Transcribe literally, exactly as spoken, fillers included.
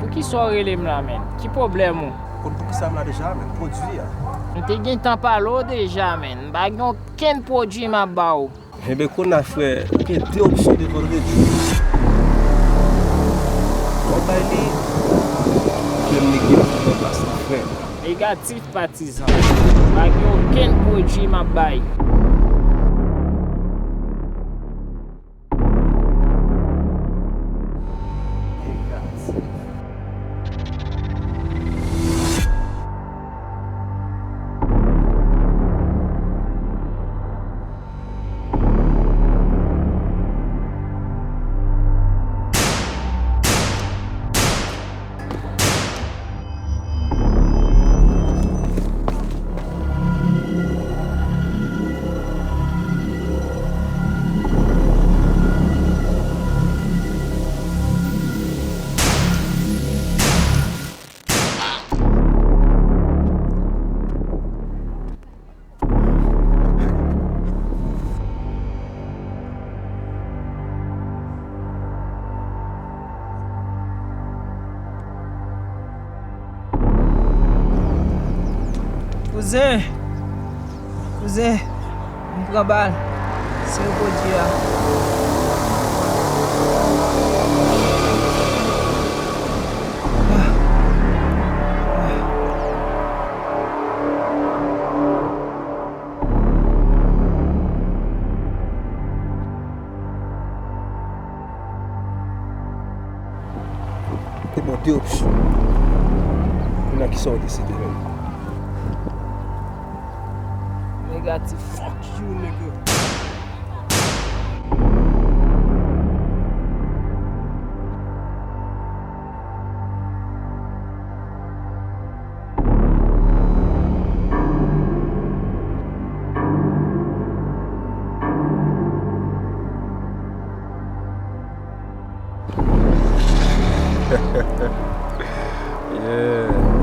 Poukisa w rele m la, menn? Ki pwoblèm ou? Ou konn poukisa m la deja, menn? Pwodui a. M te gentan pale w deja, menn. M pa gen okenn pwodui m ap ba w. Enben, kounye a, frè, ou gen de opsyon devan w, redi. Ou bay li, oubyen m nege pou w pase, frè. Negatif, patizan. Pa gen okenn pwodui m ap bay. Kouzen! Kouzen! M pran bal. Se yo pwodui a. Te bon, de opsyon. Kounye a, kisa w deside, menm? Negatif, fuck you, nigga. Yeah.